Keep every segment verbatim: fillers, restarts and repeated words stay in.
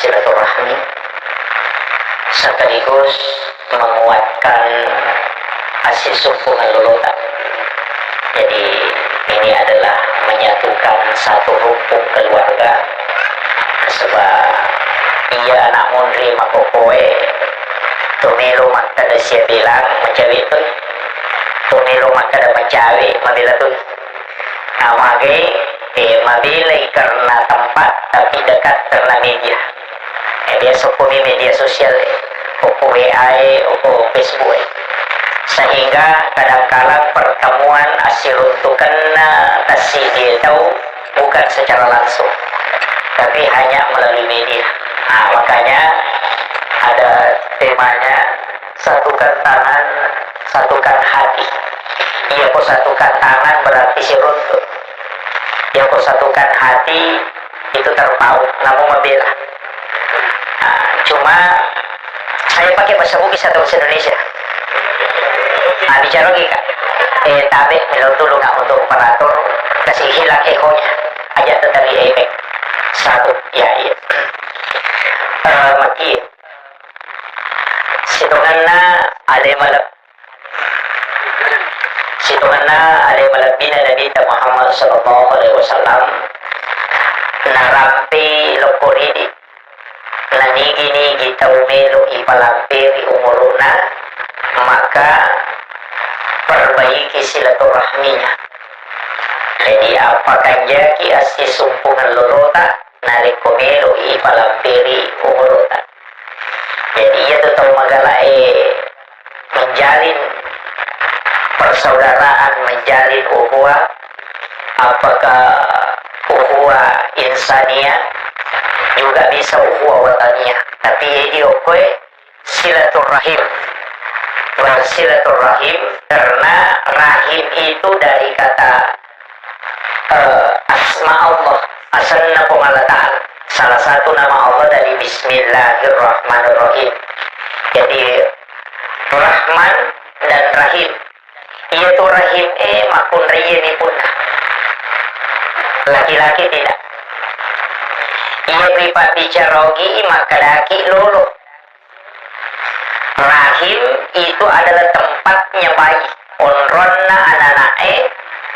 silaturahmi sekaligus menguatkan assisumpungan lolota. Jadi, ini adalah menyatukan satu rumpun keluarga. Sebab iya anak munri makokoe, tomelo makkeda sia belang, macawe toi. Tomelo makkeda macawe, mabela toi. Nah, magai, eh, mabelai karena tempat, tapi dekat karena media. Eh, biasa okko mi media sosial, eh, okko W A e, okko Facebook e. Sehingga kadangkala pertemuan assiruntukenna tassiddi tau bukan secara langsung, tapi hanya melalui media. Nah, makanya ada temanya, satukan tangan, satukan hati. Iya, ko satukan tangan berarti siruntu. Iya, ko satukan hati itu terpaut, namu mabela. Nah, cuma saya pakai bahasa Bugis atau bahasa Indonesia? Ah, bicara lagi, Kak. Eh, tabe, melo dulu nggak untuk operator, kasih hilang echo-nya. Aja tetap di efek. Satu, ya, iya. Eh, maki. Sitongenna ale maleb-, sitongenna ale malebbina Nabitta Muhammad sallallahu alaihi wasallam, narampe lokko ridi, nanigi-nigi tau melo ipalamperi umuruna, maka perbaiki silaturahminya. Jadi, appakanjaki assisumpungan lolota, narekko melo ipalamperi umuruna. Jadi, iya tu tau magala e menjalin persaudaraan, menjalin ukhuwah, apakah ukhuwah insaniyah, juga bisa ukhuwah wataniyah. Tapi, eh, di okkoe silaturrahim. Bersilaturrahim karena rahim itu dari kata eh, asma Allah, asenna Puang Allah Ta'ala. Salah satu nama Allah dari Bismillahirrahmanirrahim. Jadi, Rahman dan Rahim. Iya tu Rahim e makkunraiye ni punna. Laki-laki tidak. Iya ripabbicara ogi makkedaki lolo. Rahim itu adalah tempatnya bayi, onronna anana'e,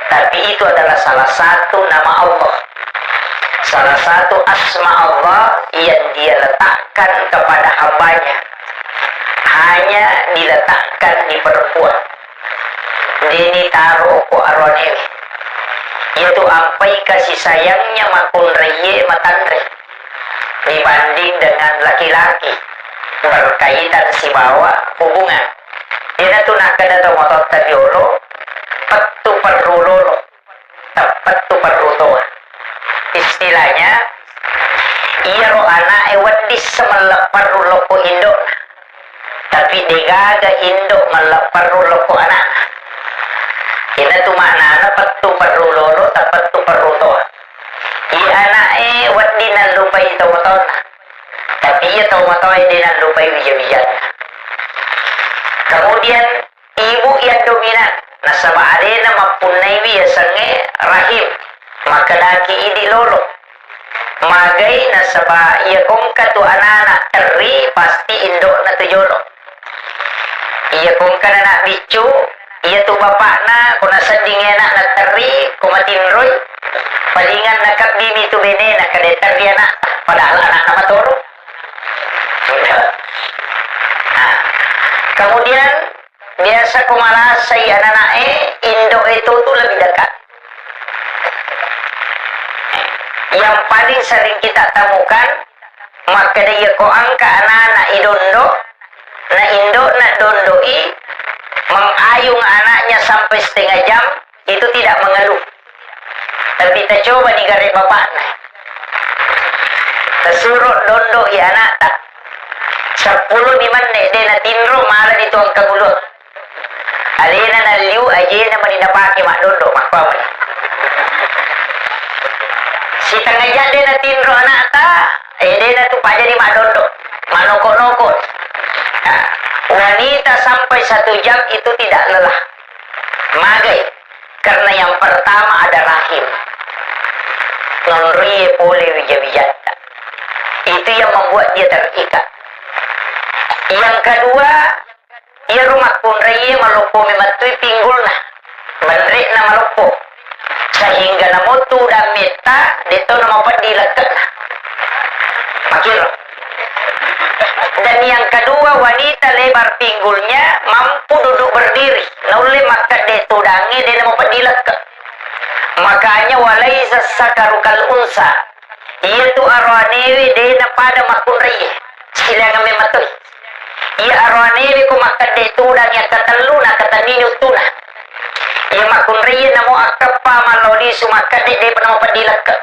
tapi itu adalah salah satu nama Allah. Salah satu asma Allah yang Dia letakkan kepada hambanya. Hanya diletakkan di perempuan. Deni taro ko aroanewe. Iyatu ampai kasih sayangnya makkunraiye matanre dibanding dengan laki-laki berkaitan sibawa hubungan. Dena tu nakkeda tomatoatta riolo, pettu perru lolo, teppettu perru toa. Istilahnya, iyaro ana'e wedding semellepperru lokko indo'na. Tapi degaga indo mellepperru lokko ana'na. Iyana tu maknana pettu perru lolo, tapettu perru toa. Iya ana'e wedding nallupai tomatoanna. Tapi iya tomatoae de nallupai wija-wijanna. Kemudian ibu yang dominan, nasaba alena mappunnaiwi yasengnge rahim, makkedaki idi lolo. Magai nasaba iya kongka tu anana terri, pasti indo'na tu jolo. Iya kongka anak biccu, iya tu bapakna ko nasedding anakna terri, ko matinroi, palingan nakabbi mi tu benena kade terri anak, padahal anakna matoro. Nah, kemudian biasa ko malasai anana'e, indo'e tu, tu lebih dekat. Yang paling sering kita temukan, makkeda iya ko engka anana idondo, na indo'na dondoi, mengayung anaknya sampai setengah jam, itu tidak mengeluh. Tapi tacoba ni gare bapakna. Tasuro dondo i anakta. Seppulo mi menne de natinro, mala ni tuang kaguluang. Alena nalliu, ajena mani napake maddondo, makkuamani. Sitengnga jam de natinro anakta, eh, de natu pajani maddondo, manoko-noko. Nah, wanita sampai satu jam itu tidak lelah. Magai. Karena yang pertama ada rahim. Nonrie pole wija-wijatta. Itu yang membuat dia terikat. Yang kedua, iyaro makkunraie maloppo memettui pinggulna, benre'na maloppo, sehingga namo tudang metta, de'to namapeddi lekke'na. Makkiro. Dan yang kedua, wanita lebar pinggulnya mampu duduk berdiri, naulle makkedde tudangnge, de' namapeddi lekke'. Makanya, walaisa sakaru kal unsa, iyatu aroanewe de' napada makkunraie, silaingeng memettui. Iya aroanewe ko makkedde tudang yang ketellu, na ketennini uttuna. Iya makkunraie namo akkeppa mallao lisu makkedde, de'pa namapeddi lekke'.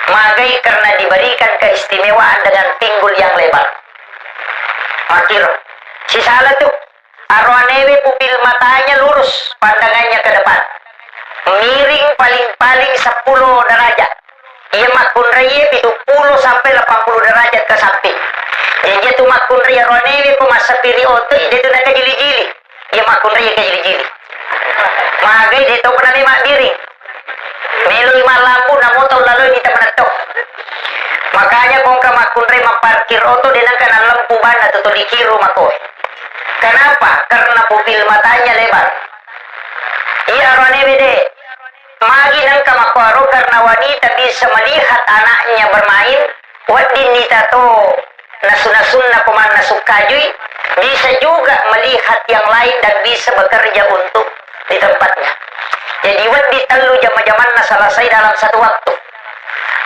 Magai karena diberikan keistimewaan dengan pinggul yang lebar. Makkiro. Sisala tu. Aroanewe pupil matanya lurus, pandangannya ke depan. Miring paling-paling seppulo derajat. Iya makkunraie pitu pulo sampai delapan puluh derajat ke samping. Jadi, iya tu makkunrai aroanewe ko massapiri oto, de' tu nakajili-jili. Iya makkunrai kajili-jili. Magai de' to pernah memang biring. Meloi mallambu, namo tau laloi mita manetto. Makanya ko engka makkunrai mapparkir oto, de' nengka nallempu banna tu tuli kiru mako. Kenapa? Karena pupil matanya lebar. Iya aroanewe de'. Magi nengka makkuaro, karena wanita bisa melihat anaknya bermain, wedding nita to nasu-nasunna ko mannasu kajui, bisa juga melihat yang lain dan bisa bekerja untuk di tempatnya. Jadi, wedding tellu jama-jamanna selesai dalam satu waktu.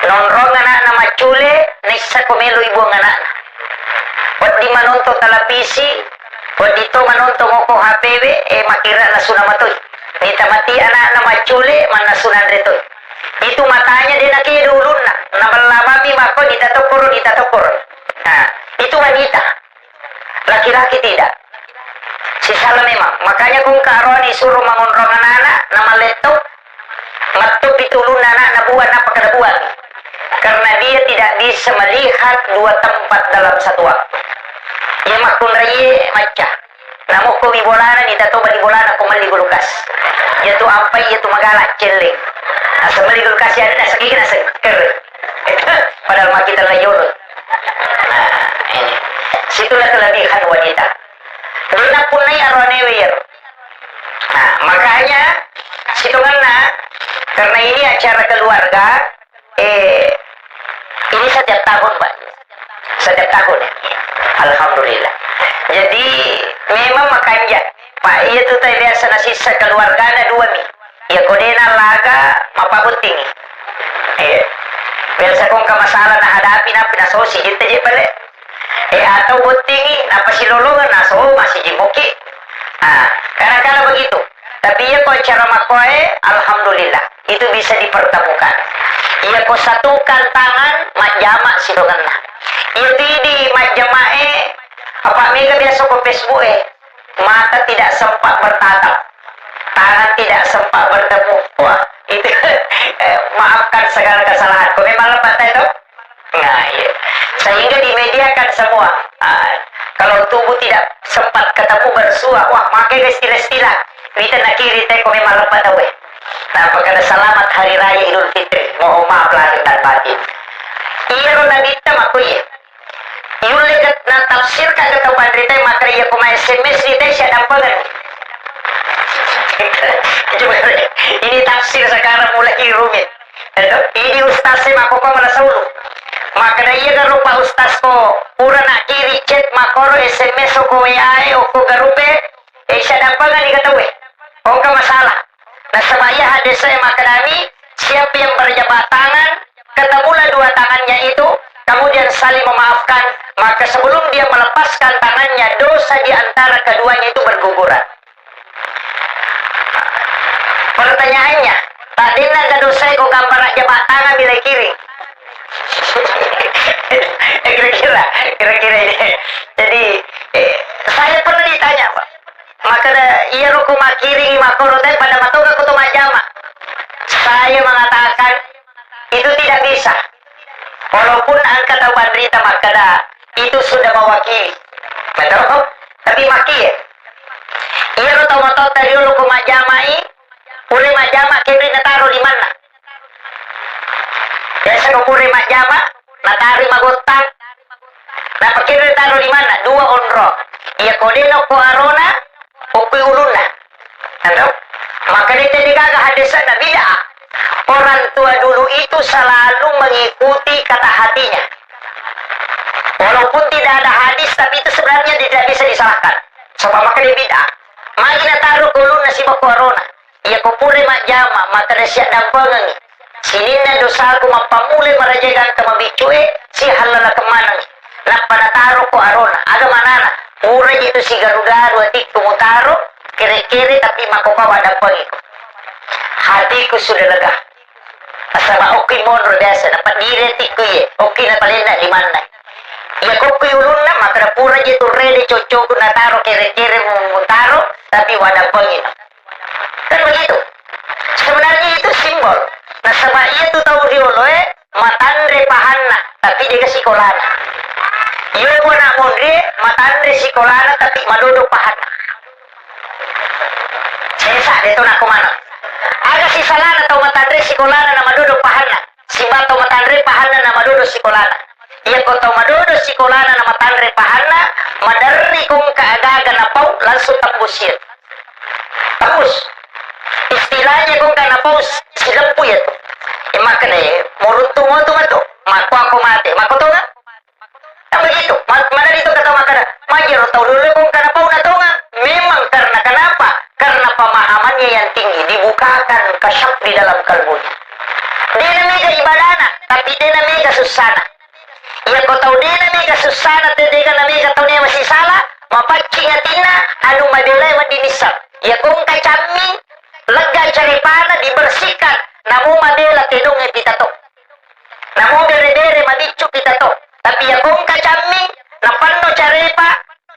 Nonrong anakna maccule, naissako melo ibuang anakna. Wedding manonton televisi, wedding to manonton moko H P we, eh, makkira nasuna matoi. Nita mati anakna maccule, mannasu nanre toi. Itu matanya de' nakedo ulunna. Nabella mami mako nita tokkoro, nita tokkoro. Nah, itu wanita. Laki-laki tidak. Sisala memang. Makanya ko engka aroane suruh mangonrong anana, namalletto, mattopi tu ulunna anana buang, apa kada buang. Karena dia tidak bisa melihat dua tempat dalam satu waktu. Iya makkunraie macca. Namukko mi bolana, nita to bali bolana ko melli kulkas. Iya tu ampai, iya tu magala celleng. Asa melli kulkas ya, ada sakit, ada seger. Padahal makkita la yolo. Nah, ini. Situlah kelebihan wanita. De' napunnai aroanewe iyaro. Nah, makanya sitongenna, karena ini acara keluarga, eh, ini setiap tahun, Pak. Setiap tahun, ya. Alhamdulillah. Jadi, memang makanja. Pak, iya tu tadi biasa nasissa keluargana dua mi. Iya, ko de' nallaga, mappabottingi. Iya. Biasa ko engka masalah nahadapi, nappi nasosi, jitta je pale. Eh, atau bottingi, nappa silolongan, naso, masih jimmoki. Ah, kadang-kadang begitu. Tapi iya ko acara makkoe, alhamdulillah, itu bisa dipertemukan. Iya ko satukan tangan, majjama sitongenna. Iya tu idi majjamae, apa mega biasa ko Facebook e, mata tidak sempat bertatap, tangan tidak sempat bertemu. Wah, itu, eh, maafkan segala kesalahan. Ko memang lebat itu. Nah, iya. Sehingga dimediakan semua. Ah, kalau tubuh tidak sempat ketemu bersua, wah, makai istilah-istilah. Mita nakiri te ko memang lepa tau e. Nah, pakada selamat Hari Raya Idul Fitri. Mohon maaf lahir dan batin. Iyaro nabitta makko iye. Yulle ke, na tafsir ka ke tau panrita makare iya ko ma S M S ni te siadampengen. Coba, ini tafsir sekarang mulai rumit. Eto, idi ustaz e makkokko malasa ulu. Makkeda, "Iya garo Pak Ustaz ko, pura nakkiri chat makkoro, S M S okko W A e, okko garup e, eh, siaddampengeng ni tauwe. Engka masalah." Nasaba iya hadis e makkedami, "Siapa yang berjabat tangan, ketemulah dua tangannya itu, kemudian saling memaafkan, maka sebelum dia melepaskan tangannya, dosa di antara keduanya itu berguguran." Pertanyaannya, tadinna ga dosai ko gambara jabat tangan bila kiring? Eh, kira-kira, kira-kira ini. Jadi, eh, saya pernah ditanya, Pak. Makkeda, "Iyaro ko makkiring makkoro te pada matoga ko to majjama." Saya mengatakan, itu tidak bisa. Walaupun engka tau panrita makkeda, itu sudah mewakili. Betul? Tapi makkie. Iyaro tau matotta riolo ko majjamai, pura majjama kenri nataro limanna. Biasa ko pura majjama, nataro magottang, Napakkeda taro limanna, dua onrong. Iya ko de' nokko arona, okkui ulunna. Ero? Maka de' tedde gaga haddesanna bid'ah. Orang tua dulu itu selalu mengikuti kata hatinya. Walaupun tidak ada hadis, tapi itu sebenarnya tidak bisa disalahkan. Sebab maka dia bid'ah. Magi nataro ko ulunna sibawa ko arona. Iya ko pura majjama, maka de' siaddampengengngi. Sininna dosaku mappammula maraja gangka mabiccue, sihallala kemanengngi. Nappa nataro ko arona. Aga manana? Pura je tu sigaru-garu atikku mutaro, kere-kere, tapi makkokkoe waddampengiko. Hatiku sudah lega. Nasaba okki monro biasa, napeddiri atikku iye, okki napalenna limanna. Iya kokkui ulunna, makkeda pura je tu rede coccoku nataro kere-kere mu-, mutaro, tapi waddampengino. Kan begitu. Sebenarnya itu simbol. Nasaba iya tu tau rioloe, matanre pahanna, tapi de'ga sikolana. Iyo pona monri, matanre sikolana, tapi madodo pahanna. Sesa de' to nakko maneng. Aga sisalana tau matanre sikolana na madodo pahanna? Sibawa tau matanre pahanna na madodo sikolana. Iya ko tau madodo sikolana na matanre pahanna, maderri kongka agaga napau langsung tembus iya. Tembus. Istilahnya kongka napau s-, sileppu iya tu. E, makkeda, muruntu motu matu. Makko ako mate. Makko tonga? Kan begitu. Ma-, mana itu kata makana, majero tau dulu kongka napau na tonga. Memang karena kenapa? Karena pemahamannya yang tinggi, dibukakan kasyaf di dalam kalbunya. De' namega ibadana, tapi de' namega sussana. Iya ko tau de' namega sussana, te de'ga namega tau ne masisala, mapaccing atinna, anu mabelai wedding nisseng. Iya kongka camming, lega carepana dibersihkan, namo mabela tedong e pita to. Namo bere-bere mabiccu pita to. Tapi iya kongka camming, napanno carepa,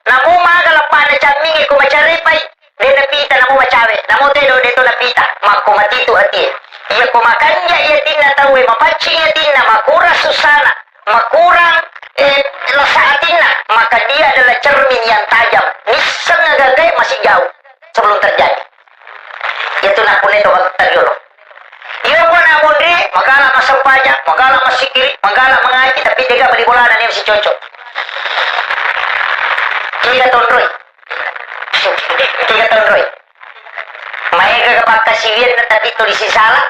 namo maga leppana camming e ko macarepai, de' napita namo macawe, namo tedo de' to napita, makko matitu atie. Iya ko makanja iya tinna tau e, mapaccing iya tinna, makurang sussana, makurang, eh, lasa atinna, maka dia adalah cermin yang tajam. Nisseng agagae masih jauh sebelum terjadi. Itu nakkune to tariolo. Iyo ko na monri, magala massempajang, magala massikiri, magala mangaji, tapi de'ga bali bolana ne masih cocok. Tiga tonroi. Tiga tonroi. Maega pakkasiwianna tapi to disisala.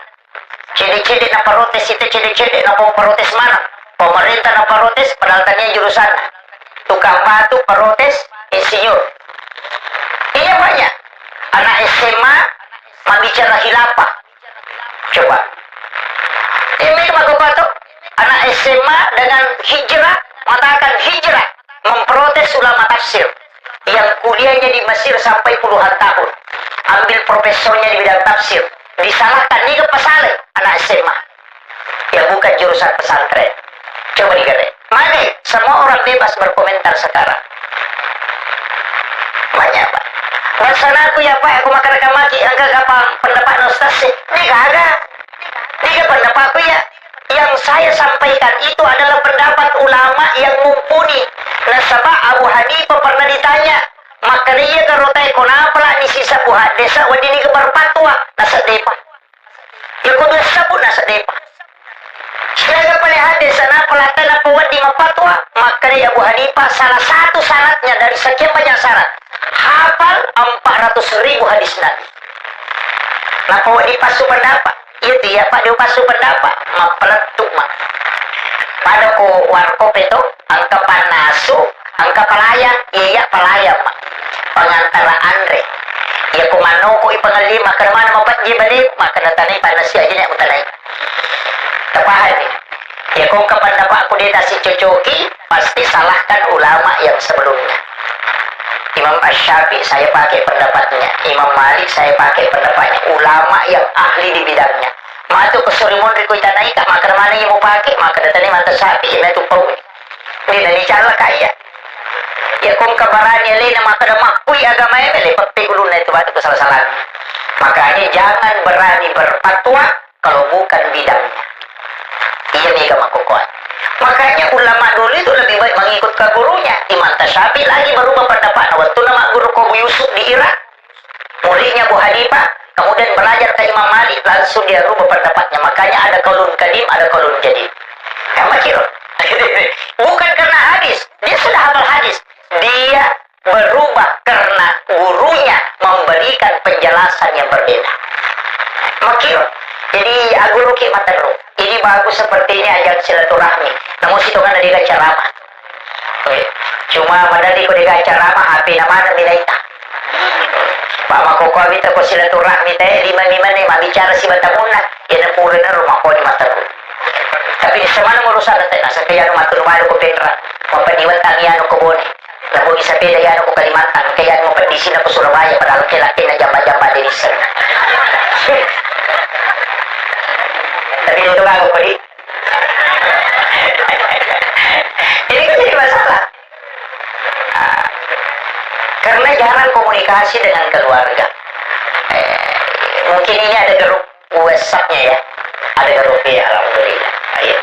Cede-cede na protes itu, cede-cede na protes mana? Pemerintah na protes, padahal tania jurusanna. Tukang batu protes, insinyur. Iya banyak. Anak S M A mabbicara khilafah. Coba. Ini mako pato. Anak S M A dengan hijrah, mengatakan hijrah, memprotes ulama tafsir yang kuliahnya di Mesir sampai puluhan tahun. Ambil profesornya di bidang tafsir. Disalahkan, niga pasale anak S M A. Ya bukan jurusan pesantren. Coba digere. Mane, semua orang bebas berkomentar sekarang. Banyak, Pak. Maksanaku ya, Pak, aku makan kamaki, engka kapang pendapat Ustaz sih. Ini gaga. Ini pendapatku ya. Yang saya sampaikan itu adalah pendapat ulama yang mumpuni. Nasaba Abu Hanifah pernah ditanya, "Makkedai iya garotae, konapa la nisisa Abu Hanifah wedding niga berfatwa?" Naseddepa. Iya ko dua sebut naseddepa. Siaga pale hadis, napa la tena wedding mapfatwa? Makkedai Abu Hanifah, salah satu syaratnya dari sekian banyak syarat, hafal empat ratus ribu hadis Nabi. Napa wedding passu pendapat? Iya tu, iya, Pak, dia passu pendapat. Mappalettu, Mak. Pada ko warkop itu, engka pannasu, engka pelayan, iya, iya, pelayan, Mak. Pengantara anre. Iya, ko mannoko i pangelli, makkeda mana mapejje bale, makkeda tanai pannasi aja nya mutanai. Tapahami? Iya, ko engka pendapatku de' tasicocoki, pasti salahkan ulama yang sebelumnya. Imam Asy-Syafi'i saya pakai pendapatnya, Imam Malik saya pakai pendapatnya, ulama yang ahli di bidangnya. Matu ke sore monri ko itanai ka, makkeda mana yang mau pakai, makkeda tani mantap sapi, ya, itu pau. Ini dari jalan kaya. Ya, kong keberani lena makkeda makkui agama ya, mele pepe ulunna itu batu kesalahan. Makanya jangan berani berfatwa kalau bukan bidangnya. Iya mega makkokkoe. Makanya ulama dulu itu lebih baik mengikut ke gurunya. Imam Tasyafi lagi berubah pendapat. Nah, waktu nama guru Abu Yusuf di Irak, muridnya Abu Hanifah, kemudian belajar ke Imam Malik, langsung dia rubah pendapatnya. Makanya ada kaulun kadim, ada kaulun jadid. Kan makir. Bukan karena hadis, dia Beda. Makkiro. Jadi, agguruki matteru. Ini bagus seperti ini ajang silaturahmi. Namun sitonganna dega ceramah. Eh, cuma madadi ko dega ceramah, H P na mana minaita. Pak, makkokkoe mita ko silaturahmi te, lima-lima ni mabbicara sibawa tamunna. Iya na pura na rumah ko di matteru. Tapi di semana urusan te, nasaba anu matteru balu ko Penrang. Mapeddi wettangi anu ko Bone. Naboni sepeda iyanu ko Kalimantan, engka iyanu mapeddi sini ko Surabaya, padahal engka lakkainna jamba-jamba de nisseng. Tapi de to gaga ko di. Ini kan jadi masalah. Ah, karena jarang komunikasi dengan keluarga. Eh, mungkin ini ada grup WhatsApp-nya ya. Ada grup ya, alhamdulillah. Iya.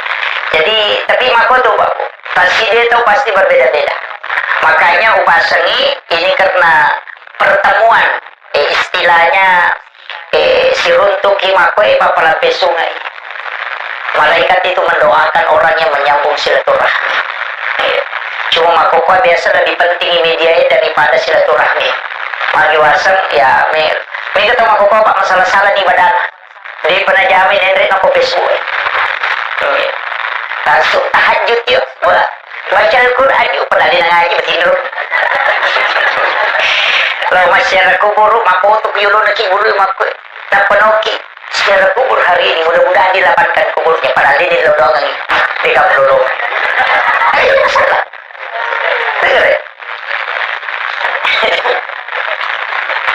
Jadi, tapi mako tuh, Pak, Bu. Pasti dia tahu pasti berbeda-beda. Makanya upasengi ini karena pertemuan, eh, istilahnya, eh, siruntuki mako, eh, papalampe sungai. Malaikat itu mendoakan orang yang menyambung silaturahmi. Iya. Cuma mako kok biasa lebih penting media daripada silaturahmi. Magi waseng, ya, me, me ketemu mako kok, Pak, masalah-salah di badan. De'pa najama nenre nako Facebook e. Hmm. Langsung tahajud yo. Wah, baca Al-Quran yo, padahal dia ngaji, batinro. Lo masyarakat kuburu, mapoto ku yolo naki bulu makku. Nappa noki, secara kubur hari ini, mudah-mudahan dilapangkan kuburnya, padahal dia di lodongan. Dia kamu lodongan. Ayo, masalah. Dengar ya?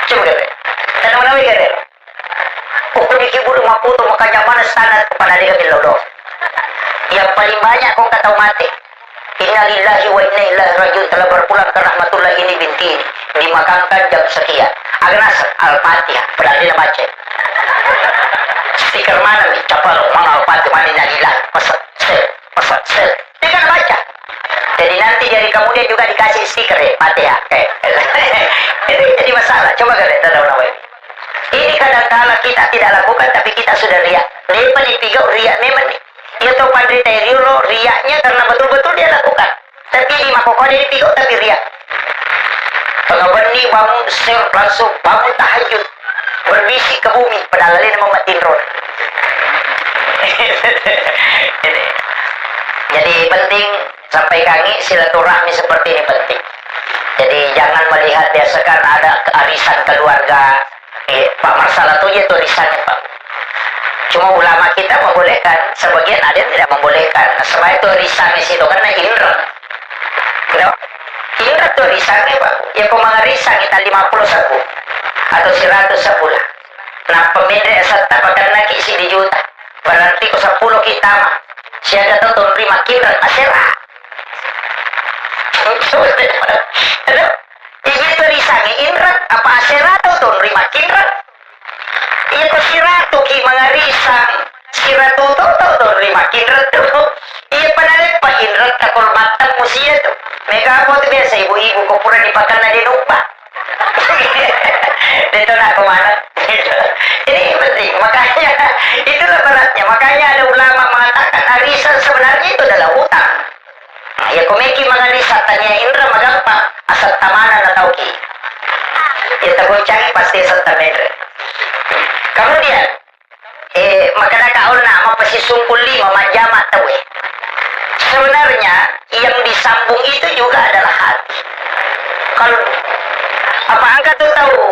Coba kata. Tanam-tanam ikan ya? Pokoknya ki bulu maputo, makanya mana standar kepada dia bilang doh. Yang paling banyak kau kata mati. Innalillahi wa inna ilaihi rajiun, telah berpulang ke rahmatullah ini binti ini. Dimakamkan jam sekian. Agak nasar, Al-Fatihah. Padahal dia baca. Stiker mana nih? Capal, mana Al-Fatihah, mana innalillahi? Peset, set, peset, set. Dia kan baca. Jadi nanti di hari kemudian juga dikasih stiker ya, Fatihah. Eh. Itu jadi masalah. Coba kalian tahu nama ini. Ini kadangkala kita tidak lakukan, tapi kita sudah riak. Depa ni pigau riak memang ni. Iya to, panrita riolo riaknya karena betul-betul dia lakukan. Tapi di makoko dia dipigau, tapi riak. Tengah benni bangun, ser, langsung bangun tahajud. Berbisik ke bumi, padahal dia mau matinro. Jadi penting sampaikan silaturahmi seperti ini penting. Jadi jangan melihat biasakan ada arisan keluarga, eh, Pak, masalah tu je tulisannya, Pak. Cuma ulama kita membolehkan, sebagian ada yang tidak membolehkan. Sebab itu arisan di situ karena inreng. Kenapa? Inreng tu arisan, Pak. Ya, kau mengarisan kita lima puluh ribu atau seratus ribu lah. Nah, pemilik serta pakan lagi si di juta. Berarti ko sepuluh kita mah. Siaga tau tonri makinreng asera. Aduh. Iya tu arisangnge inreng, apa asera tau tonri makinreng? Iya ko siratu ki mangarisang, siratu to tau tonri makinreng tu. Iya pada leppa inreng takol mattemmu sia tu. Mega apa tu biasa ibu-ibu ko pura dipakanna de nupa. Itu nak kemana? Ini penting. Makanya itulah beratnya. Makanya ada ulama mengatakan arisan sebenarnya itu adalah utang. Nah, ya, ko meki mangarisan tania inreng magampang, asal tamana na tauki. Ya, tagoncangi pasti asal tamenre. Kemudian, eh, makkadaka onna mappasisungkung lima majjama tauwe. Sebenarnya yang disambung itu juga adalah hati. Kalau apa engka tu tau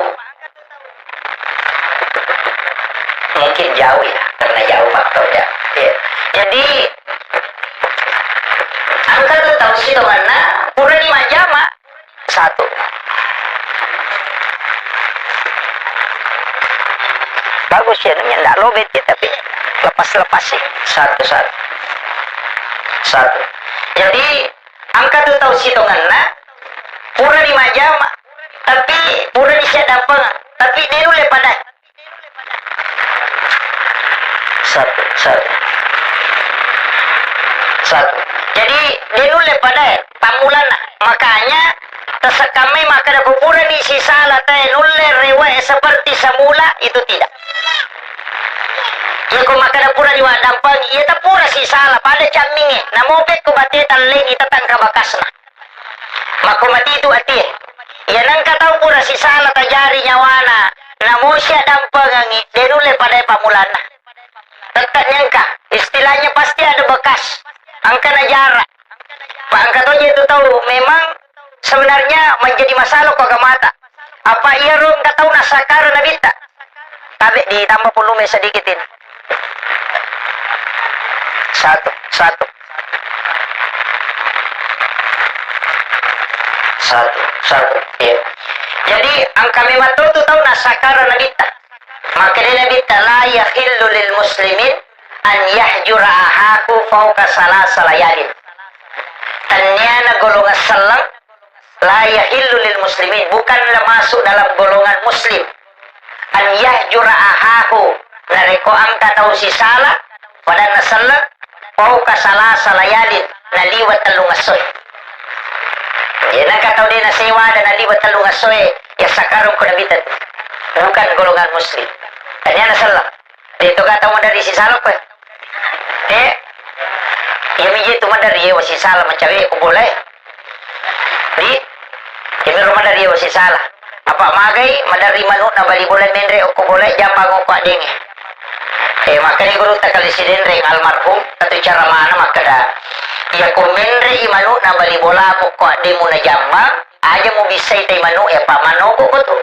Mungkin jauh ya, karena jauh faktornya. Ya. Jadi, engka tu tau sitonganna, purani majjama, satu. Bagus ya, ndak lobet ya, tapi lepas-lepas sih. Satu, satu. Satu. Jadi, engka tu tau sitonganna, purani majjama, tapi purani siaddampeng, tapi de nulle padai. Satu, satu. Satu. Jadi, de nulle padai pammulanna. Makanya, tasekkammai makkada ko purani sisala tae nulle rewe seperti semula, itu tidak. Iya ko makkada purani waddampeng, iya ta pura sisala, pada camminge, namopekko bate talleni tatangka bakasna. Makko matitu atie. Iya nengka tau pura sisala tajari nyawana, namosi addampengengngi, de nulle padai pammulanna. Tetap nyengka, istilahnya pasti ada bekas. Engka na jarak. Pak, engka to je tu tau memang sebenarnya menjadi masalah ko agamata. Apa iyaro engka tau nassakara nabitta? Tabe ditambah volume sedikit ini. Satu, satu. Satu, satu. Iya. Jadi, engka memang to tu tau nassakara nabitta. Makkeda nabitta, "La yahillu lil muslimin an yahjura ahahu fauqa salasa layalin." Tenniana golongan selleng, la yahillu lil muslimin, bukanlah masuk dalam golongan muslim. An yahjura ahahu, narekko engka tau sisala, padanna selleng, fauqa salasa layalin, naliwa tellung essoe. Jadi engka tau de nasewa ada naliwa tellung essoe, ya sakarung ko nabitta tu. Bukan golongan muslim. Tenniana selleng. De to ga tau maderri sisala koe. Eh, iya mi je tu maderri, eh, wasisala macawe ko bola, eh. Di, iya mi ro maderri, eh, wasisala. Apa magai maderri manu'na bali bola menre okko bola, jambang okko addenge. Eh, makkeda gurutta Kali Sidenreng almarhum, satu cara mana makkeda, iya ko menre i manu'na bali bola okko addemu na jambang, aja mubissai tai manu'e, apa manoko ko tu.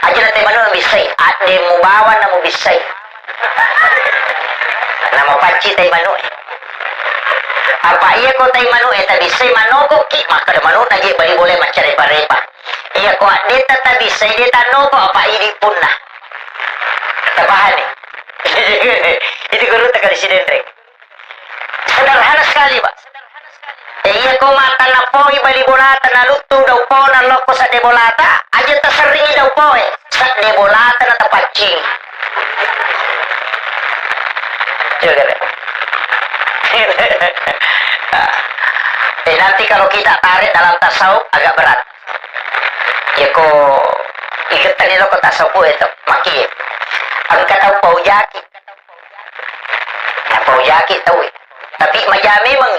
Aja na tai manu'e mubissai, addemu bawang na mubissai. Namapacci tai manu'e. Apa iya ko tai manu'e tabissai, manoko ki, makkeda manu'na je bali bola maccarepa-repa. Iya ko addeta tabissai de tannoko, apa idi punna. Tapahani? Itu gurutta Kali Sidenreng. Sederhana sekali, Pak. Eh, iya ko mata napoi bali bolata naluttu daupona lokko sedde bolata, aja taserringi daupoe, sedde bolata na tapaccing. Coba kira. Eh, nanti kalau kita tarik dalam tasawuf agak berat. Ya ko ikettani lokko tasawuf itu, maki. Engka tau paujaki. Napaujaki tauwe. Tapi maja memang.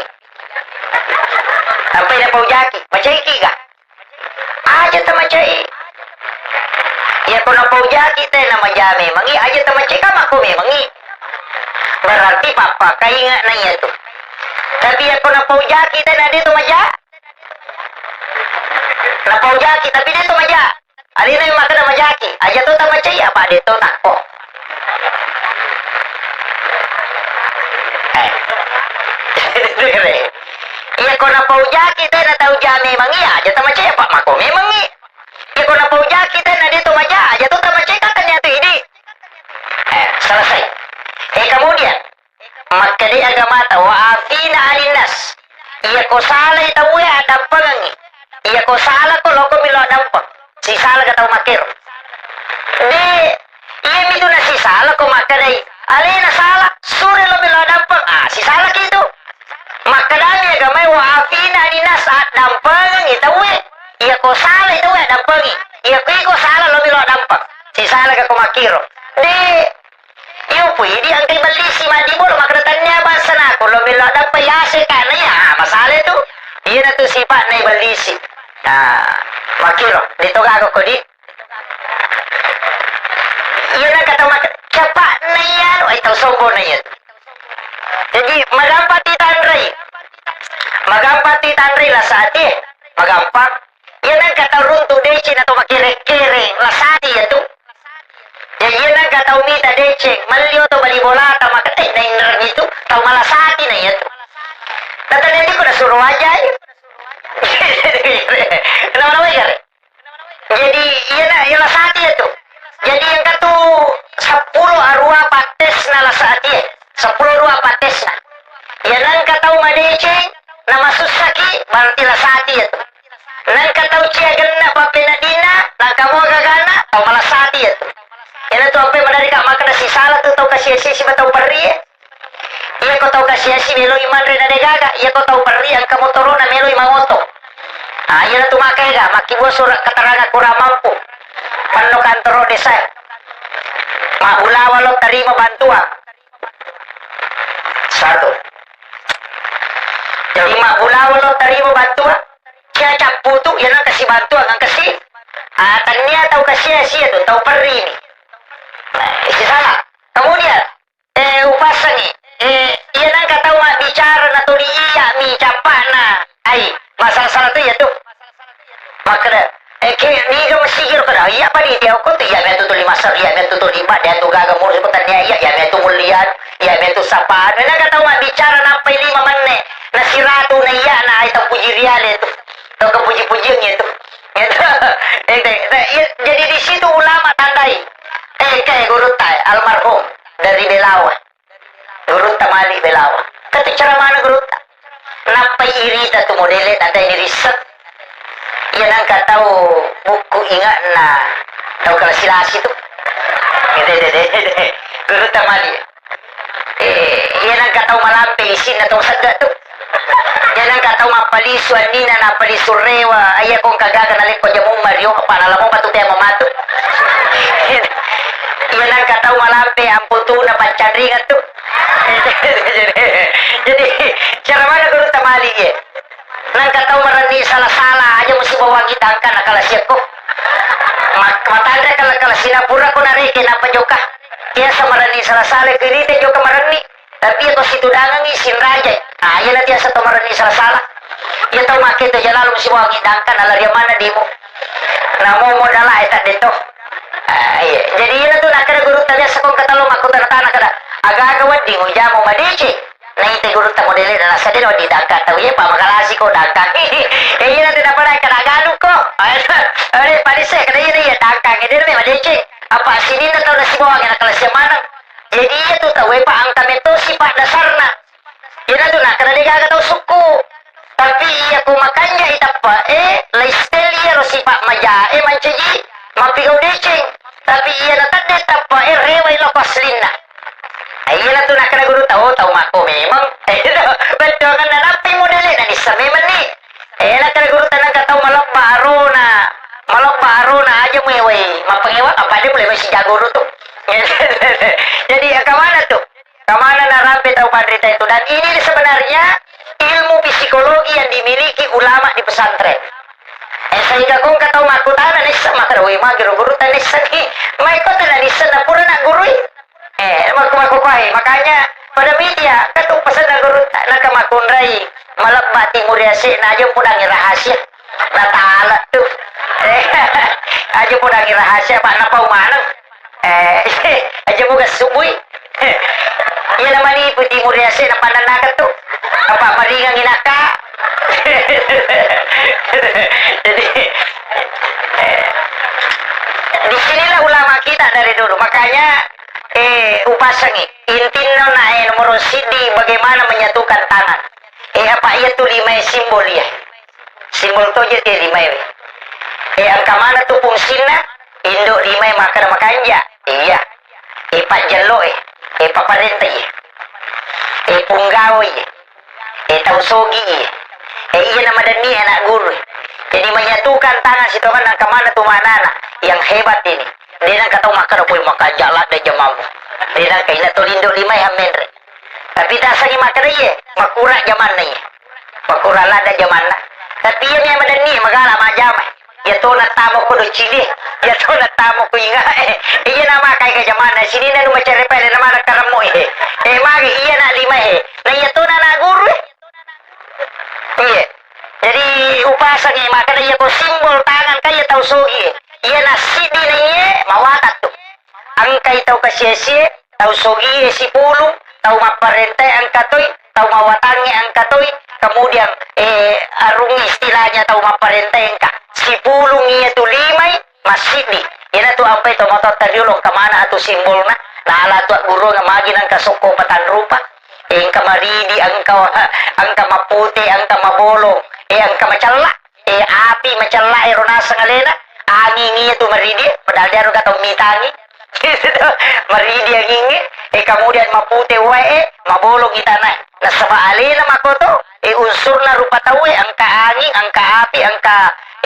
Sampai napaujaki, macaiki ga? Aja tamacai. Ya ko napaujaki te na maja memang, aja tamacai ka makko memang. Berarti pappa kainga na iya tu. Tapi ya ko napaujaki te na de to maja. Napaujaki tapi de to maja. Alena makkeda majaki, aja to tamacai apa de to takko. Eh. Iya ko napaujaki te na tau ja memang iya, aja tamacai apa makko memang i. Iya ko napaujaki te na de to maja, aja to tamacai, kan tania tu idi. Eh, selesai. Eh, kemudian Makkeda agamata, "Wa afina anin nas." Iya ko salai tauwe, addampengengngi. Iya ko sala ko, loko melo dampeng. Sisala ga tau makkero. De, iya mitu nasisala ko makkedai, alena sala, sure lo melo dampeng. Ah, sisala ki tu. Makkedami agamae, "Wa afina anin nas," addampengengngi tauwe. Iya ko salai tauwe, addampengi. Iya ko iko sala lo melo dampeng. Sisala ga ko makkiro. De, Iyo, pui, idi engkai bellisi maddibola, makkeda, "Tennia bangsana ko lo melo dampeng yase kana ya, ah, masala tu." Iyana tu sipa'na bellisi. Nah, makkiro, de to gaga ko di. Iyana kata mak-, capa'na iya, ai tau sombong na iya. Jadi, magampang titanrei. Magampang titanrei la sati, magampang. Iya nengka tau runtu deceng atau makkere-kere, la sati iya tu. Ya, iya nengka tau mita deceng, melli oto bali bolata, makkeda, "Eh, nainreng itu, tau mala sati na iya tu." Nataneti ko nasuro wajai. Kenapa-napa ya, Kare? Jadi, iya na, iya la sati iya tu. Jadi, engka tu seppulo arua pattesna la sati, eh. Seppulo arua pattesna. Iya nengka tau madeceng, namasussaki, berarti la sati iya tu. Nengka tau ciagenna pappeneddinna, nengka mua gagana, tau mala sati iya tu. Iyana tu ampe maderri ka makkeda sisala tu tau kasi-asi siba tau perri e. Iya ko tau kasi-asi meloi manre na degaga, iya ko tau perri engka motoro na meloi mangoto. Ah, iyana tu maka ega, makkibua surat keterangan kurang mampu. Penno kantoro desa e. Mabbulawa lo terima bantuan. Satu. Jadi mabbulawa lo terima bantuan. Cia cappu tu, iya nang kasi bantuan, nang kasi. Ah, tania tau kasia-sia tu, tau perri ni. Nah, isi salah. Kemudian, eh, upasangi, eh, iya nangka tau mabbicara na tuli iya mi cappana. Ai, masalah-salah tu iya tu. Makkeda, eh, ke, niga masigi ro kada, iya panitia ko tu, iya metu tuli masar, iya metu tuli ba, dia tu gaga murus ko tania iya, iya metu mulian, iya metu sapaan. Nangka tau mabbicara nappai lima menne, na siratu na iya na ai tau puji riale tu. Tau kepuji-pujian itu. Gitu. Eh, deh, deh, iya, jadi di situ ulama tandai. Eh, kayak gurutta, almarhum dari Belawa. Gurutta Malik Belawa. Kata cara mana gurutta? Nappai irita tu modele tandai di riset. Iya nangka tau buku ingatna tau kalasi-lasi tu. Gitu, deh, deh, deh. Gurutta Malik. Eh, iya nangka tau malampe isinna tau segga tu. Iya nangka tau mappalisu annina, nappalisu rewa, iya ko engka gaga nalekko jamumma rio, apa nalamo batu tea mamatu. Iya nangka tau malampe amputuna pancanringan tu. Jadi, jadi, cara mana gurutta Malik, ye? Nangka tau marenni sala-sala aja musibawangi dangka na kalasiakko. Ma-, matanre kala-, kalasina pura ko nareke nappa jokka. Biasa marenni sala-sala ko irita jokka marenni. Tapi iya ko situdangengi sinrajai. Ah, iya na biasa tau marenni sala-sala. Iya tau makke to jalalu musibawangi dangka na lari manna dimu. Namo modala e tadde to. Ah, iya. Jadi iya tu nakkeda gurutta biasa ko engka talo makkutana-tana kada. Aga-aga wedding ujamu madeceng. Naita gurutta modele na nasadde wedding dangkang tau, iya pa makalasi ko dangkang. Eh, iya nanti dapat kada galu ko. Ade padisse kada iya iya dangkang ede me madeceng. Apa sininna tau nasibawangi na kalasiang maneng. Jadi iya tu tau e pa engka metto sifat dasarna. Iya tu nakkeda degaga tau sukku. Tapi iya ko makanja itappa e, lifestyle iya ro sifat maja e mancaji mappigau deceng. Tapi iya na tadde tappa e rewai loko aslinna. Eh, iya na tu nakkeda gurutta, oh, tau makko memang. Bettuanganna nappi modele na nissa memang ni. Eh, nakkeda gurutta nangka tau malebba arona, malebba arona aja muewai mappengewa apa de mulai mesi jaguru tu. Jadi, eh, kemana tu? Kemana narampe tau panrita itu? Dan ini sebenarnya ilmu psikologi yang dimiliki ulama di pesantren. Eh, sehingga ko engka tau makkutana nisseng, makkeda, "Woi, magi ro gurutta nisseng ni?" Mai ko tena nisseng na pura na gurui. Eh, makku-, makkupai. Makanya pada media, katu pesanna gurutta, naka makkunrai malebba timur yase na aja pudangi rahasia. Natala tu. Eh, aja pudangi rahasia, Pak, napau maneng. Eh, aja muga subui. Iya namani pu timur yase na pandannakan tu. Apa maringang inaka. Jadi, eh, di sinilah ulama kita dari dulu. Makanya, eh, upasangi. Intinna na, eh, nomor siddi bagaimana menyatukan tangan. Eh, apa iya tu lima simbol iya. Simbol toje te limae we. E, engka mana tu fungsinna? Indo limae makkeda makanja. Iya. E, pajjello e. E, paparenta e. E, punggawa e. E, tau sogi e. E, iya namadenni anak guru e. Jadi menyatukan tangan sitongenna engka mana tu maknana yang hebat ini. De nengka tau makkeda, "Poi, makanja ladde jamammu." De nengka, ina to lindo limae ammenre. Tapi tasangi makkeda iye, makkura jamanna iye. Makkura ladde jamanna. Tapi iya mi madenni magala majjama. Iya to nattamo ko doccili. Iya to nattamo ko inga. Iya namakai ka jamanna. Sininna nu macerre pale na mana karemmo e. E, magi iya na lima e. Na iya to na na guru e. Iya. Jadi upasangi makkeda iya ko simbol tangan ka iya tau sogi e. Iya na siddi na iye mawatang tu. Engkai tau kasie-sie, tau sogie sipulung, tau mapparentae engka toi, tau mawatangnge engka toi, kemudian, eh, arung istilahnya tau mapparentae engka. Sipulung iya tu limai massiddi. Iyanatu ampai to matotta riolo engka mana atu simbolna, nala tu agguruang magi nengka sokko patang rupa. Eh, engka maridi, engka, engka mapute, engka mabolong, eh, engka macella. Eh, api macella ero naseng alena, anging iya tu maridi, padahal dia ero gatau mitangi. Maridi angingnge, eh, kemudian mapute wae, eh, mabolong itana. Nasaba alena makoto, eh, unsurna rupa tau e, engka anging, engka api, engka,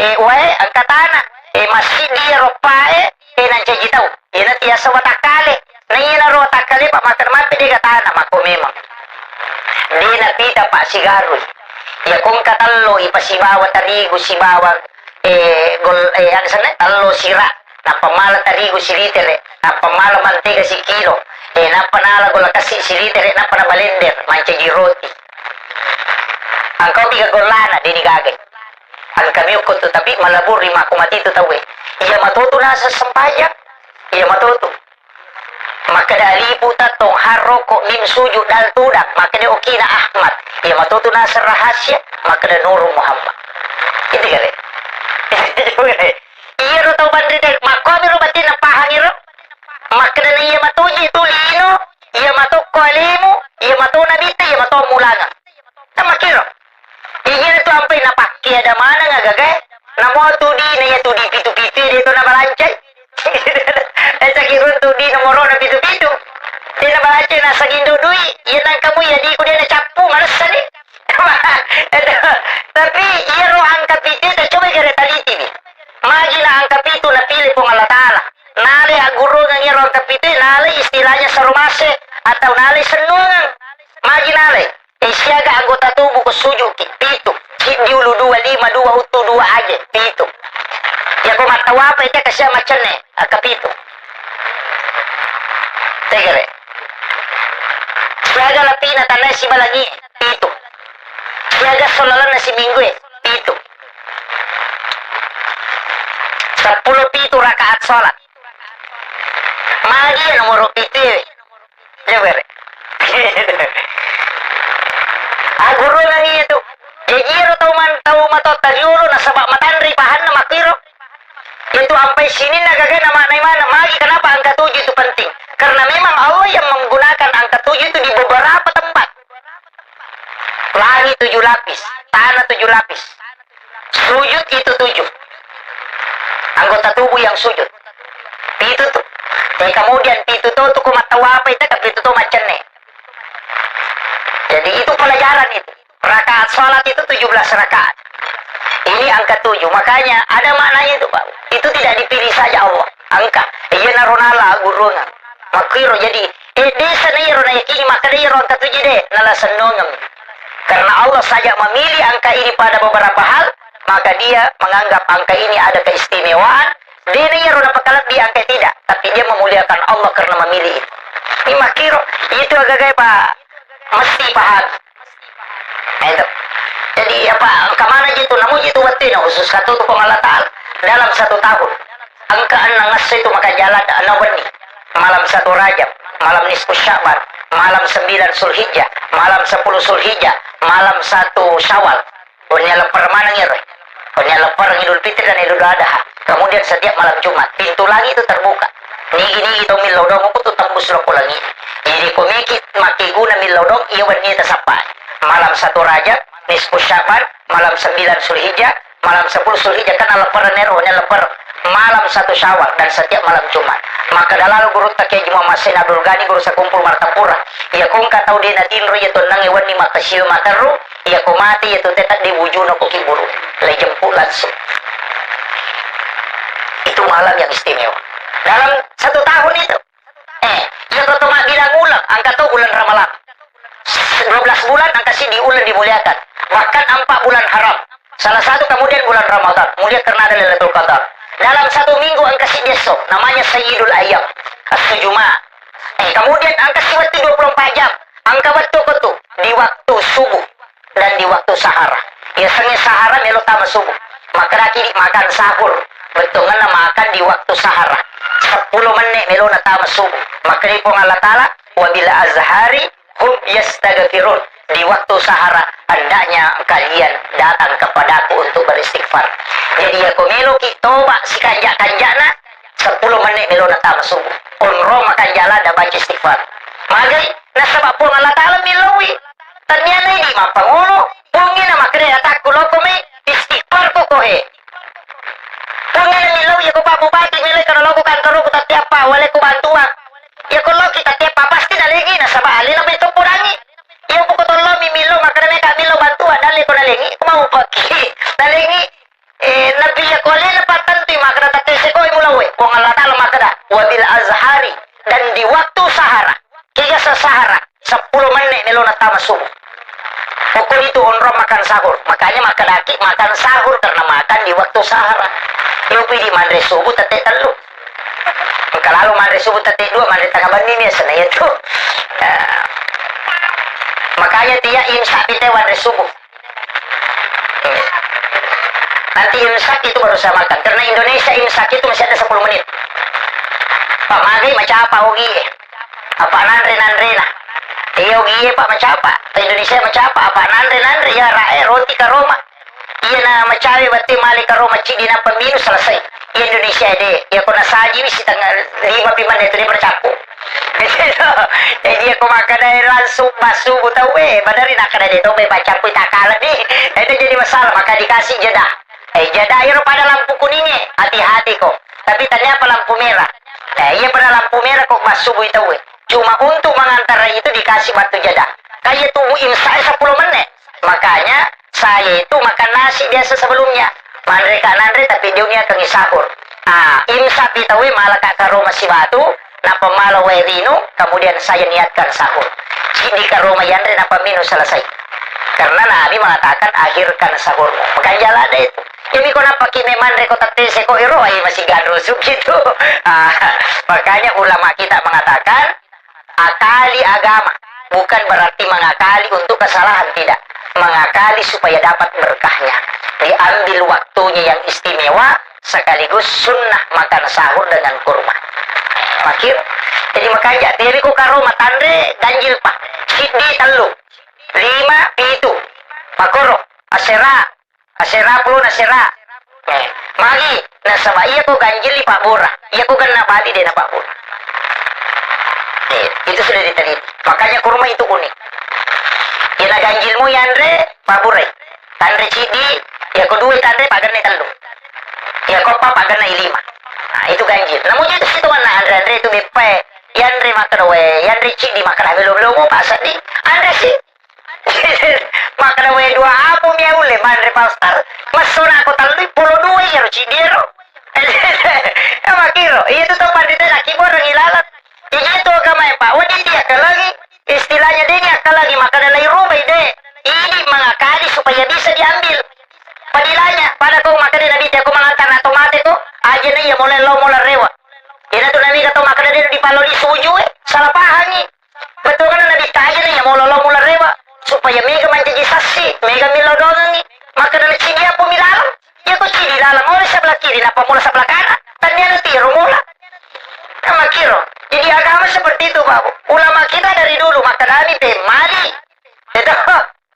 eh, wae, engka tana. Eh, massiddi ero pae, eh, nancaji tau. Iyana tiasa watakkale. Na iyanaro watakkale, Pak, makkeda mappe de gatana, makko memang. De napita, Pak, sigarui. Iya ko engka tello ipasibawa tarigu sibawa, eh, gol-, eh, aga senna, tello sira, nappa mala tarigu silitere, nappa mala mantega sikilo, eh, nappa nala golla kassi silitere, nappa nabalender, mancaji roti. Engka piga gollana, deni gagai. Engka miukku tu, tapi malaburi makko mati tu tauwe. Iya matotu naseng sempajang, iya matotu. Makkeda alifu tattong, ha roko, mim sujud, dal tudang. Makkeda okina Ahmad. Iya matotu naseng rahasia, makkeda Nurul Muhammad. Itu kare. Iya ro tau banri dek, makko mi ro batinna pahang iro. Makkeda na iya matoji tu lino, iya matokko alimu, iya mato nabitta, iya mato mulanga. Kan makkiro. Iyana tu ampai napakke ada maneng agagae. Namo tu di na iya tu di pitu-pitu de to nabalancai. Eh, cakirun tu di nomoro na pitu-pitu. De nabalancai na sagindo dui. Iya nang kamu ya di ku de na cappu malessa ni. Itu. Tapi iya ro angka pitu itu coba kira taliti ni. Magi na angka pitu napilih Puang Allah Ta'ala. Nale aggurungang iyaro angka pitu, nale istilahnya saromase atau nale sennuangang. Magi nale. Eh, siaga anggota tubuh ko sujuki? Pitu. Siddi ulu dua, lima dua, uttu dua aje. Pitu. Ya ko mattawapa itu kasia macenne, angka pitu. Tegere. Siaga lapina tanai sibalangi? Pitu. Siaga solalanna siminggu e? Pitu. Seppulo pitu rakaat sholat. Magi nomoro pitu e? Iya, bere. Ah, guru nang iya tu. Jadi iyaro tau man-, tau matotta riolo nasaba matanri pahanna makkiro. Itu ampai sininna gagana maknai mana. Magi kenapa angka tujuh itu penting? Karena memang Allah yang menggunakan angka tujuh itu di beberapa tempat. Langit tujuh lapis, tanah tujuh lapis. Sujud itu tujuh. Anggota tubuh yang sujud. Pitu tu. Eh, kemudian pitu to tu ko mattawapa itu, kan pitu to macenne. Jadi itu pelajaran itu. Rakaat sholat itu tujuh belas rakaat. Ini angka tujuh. Makanya ada maknanya itu, Pak. Itu tidak dipilih saja Allah. Angka. Iya naronala gurungan. Makkiro jadi, eh, desa na iyaro nayakini makkeda iyaro angka tujuh de, nala sennongeng. Karena Allah saja memilih angka ini pada beberapa hal, maka dia menganggap angka ini ada keistimewaan. De na iyaro napakalebbi angka tidak, tapi dia memuliakan Allah karena memilih itu. Ini makkiro, itu agagae, Pak, mesti paham. Nah, itu. Jadi, apa, engka mana ji tu, namu ji tu wettu na khusus katu tu Puang Allah Ta'ala dalam satu tahun. Engka enneng esso itu makajala enneng wenni. Malam satu Rajab, malam nisfu Sya'ban, malam sembilan Zulhijjah, malam sepuluh Zulhijjah, malam satu Syawal. Wenni lepper maneng ero. Wenni lepper Idul Fitri dan Idul Adha. Kemudian setiap malam Jumat, pintu langit itu terbuka. Nigi-nigi tau millau dong, ku tu tembus lo ko langit. Jadi ko meki makkeguna millau dong, iya wenni tasappai. Malam satu Rajab, nisfu Sya'ban, malam sembilan Zulhijjah, malam sepuluh Zulhijjah, kan lepper nero, wenni lepper malam satu Syawal dan setiap malam Jumat. Maka dalalo gurutta Kiai Muhammad Said Abdul Ghani, guru sakumpul Martapura. Iya ko engka tau de natinro iya tonnangnge wenni makkasiwi materru, iya ko mate iya tu tetap de wujuna ko kiburu. Lai jemput langsung. Itu malam yang istimewa. Dalam satu tahun itu. Eh, iya ko to mabbilang uleng, engka to uleng Ramalang. Dua belas bulan engka siddi uleng dimuliakan. Bahkan empat bulan haram. Salah satu kemudian bulan Ramadan, mulia karena ada Lailatul Qadar. Dalam satu minggu engka siddi esso, namanya Sayyidul Ayyam, esso Jumat. Eh, kemudian engka si wettu dua puluh empat jam, engka wettu ko tu di waktu subuh dan di waktu sahara. Biasanya sahara melo tama subuh. Makkedaki di makan sahur. Bettuanna makan di waktu sahara. Sepuluh menit melo na tama subuh. Makkedai Puang Allah Ta'ala, "Wabil azhari hum yastaghfirun." Di waktu sahara, hendaknya kalian datang kepadaku untuk beristighfar. Jadi, ya ko meloki toba sikanja-kanjana, sepuluh menit melo na tama subuh. Onrong makanjala dan baca istighfar. Magai, nasaba Puang Allah Ta'ala miloi. Tania na idi mappangono, Puangnge na makkeda atakku loko mai istighfar ko kohe. Puangnge na millau, ya ko Pak Bupati millau, kalau loko kantorku tatiappa, wale ku bantuan. Ya ko loki tatiappa, pasti nalengi, nasaba alena bai toppo dangi. Iya, poko tollo mi millau, makkeda meka millau bantuan, dalle ko nalengi, ko mau paki. Nalengi, eh, Nabi ya ko alena pattentui, makkeda tattese koi mulauwe. Puang Allah Ta'ala makkeda, "Wabil azhari," dan di waktu sahara. Kega sesahara, sepuluh menit melo na tama subuh. Pokoknya itu onrong makan sahur. Makanya makkedaki makan sahur karena makan di waktu sahara. Yopi di manre subuh tette tellu. Engka lalo manre subuh tette dua, manre tengah benni nih, seneng itu. Ya. Makanya dia imsak pite wanre subuh. Nanti imsak itu baru saya makan. Karena Indonesia imsak itu masih ada sepuluh menit. Pak, magai macapa ogi e. Apa nanre-nanrena. Iya ogi e, Pak, macapa. Indonesia macapa. Apa nanre-nanre, ya rae, roti karoma. Iya na macawe bate male karoma cidi nappa minum selesai. Iya Indonesia de. Iya ko nasaji wisi tanggal lima pi menit itu dia bercampur. Jadi aku makan dari langsung masuk tahu eh, padahal nak ada dia tahu baca pun tak kalah nih. Itu jadi masalah, maka dikasih jeda. Eh, jeda iro pada lampu kuningnya, hati-hati kok. Tapi tanya apa lampu merah? Eh, iya pada lampu merah kok masuk itu eh. Cuma untuk mengantar itu dikasih waktu jeda. Kayak tubuh imsak sepuluh menit. Makanya saya itu makan nasi biasa sebelumnya. Manre ka nanre tapi dia niakan sahur. Ah, imsak pi tahu eh, malah kak karo masih batu, napa malah wae rinu, kemudian saya niatkan sahur. Cidi karoma yanre napa minum selesai. Karena Nabi mengatakan akhirkan sahurmu. Makanya jalan ada itu. Jadi ko nappa ki memang reko tette seko ero, eh, masih ganrusuk gitu. Ah, makanya ulama kita mengatakan akali agama bukan berarti mengakali untuk kesalahan, tidak. Mengakali supaya dapat berkahnya. Diambil waktunya yang istimewa sekaligus sunnah makan sahur dengan kurma. Makir. Jadi makanya jadi ko karoma tanre ganjil pa. Siddi tellu, lima pitu, pakoro, asera, asera pulo nasera. Eh, magi nasaba iya ko ganjil di Pak Bora, iya ko ganna bali de na Pak Bora. Eh, itu sudah diteliti. Makanya kurma itu unik. Iya na ganjilmu yanre Pak Bora. Tanre cidi, iya ko dua tanre paganna tellu. Iya ko pa paganna lima. Nah, itu ganjil. Namun itu situ mana anre-anre itu beppe. Yanre makan we, yanre cidi makan belum belum apa sedih. Anre sih. Makkeda, "Wae, dua apa mi ulle manre, Pak Ustaz? Messona ko tellui polo dua iyaro ciddi ero." Makkiro, iya tu tau pandita laki boreng ilalang. Iya tu agamae, Pak. Wedding diakkalangi, istilahnya de' niakkalangi, makkeda lairubai de'. Ini mengakali supaya bisa diambil. Padilanya, pada ko makkeda Nabi, "Ko mangantar atau mate ko, aja na iya mulai lao mulai rewa." Ina tu Nabi kata makkeda de' dipaloli sujue, salah pahangi. Bettuanna Nabi tajana iya molo lao mulai rewa supaya mega mancaji sassi, mega millau doangengngi. Makkeda na cidi apa mi laleng? Iya ko cidi laleng, molo sebelah kiri, napa mula sebelah kanan? Tania na tiro mula. Kan makkiro. Jadi agama seperti itu, Pak. Ulama kita dari dulu makkeda mi pemmali. Itu.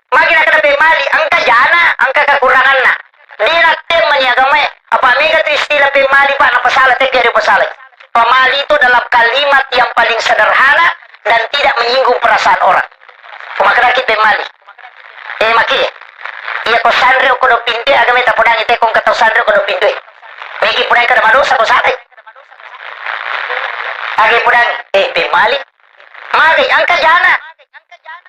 Magi nakkeda pemmali, engka jana, engka kekuranganna. De' nattemmani agamae, apa mega tu istilah pemmali, Pak, napasala, tapi ada pasala. Pemali itu dalam kalimat yang paling sederhana dan tidak menyinggung perasaan orang. Pemakeraki pemmali. Eh, maki. Iya ko sanre ko do pintu, agamae tapodangi te ko engka tau sanre ko do pintu. Meki pudang kada madosa ko sakai. Agi pudang, eh, pemmali. Magi, engka jana.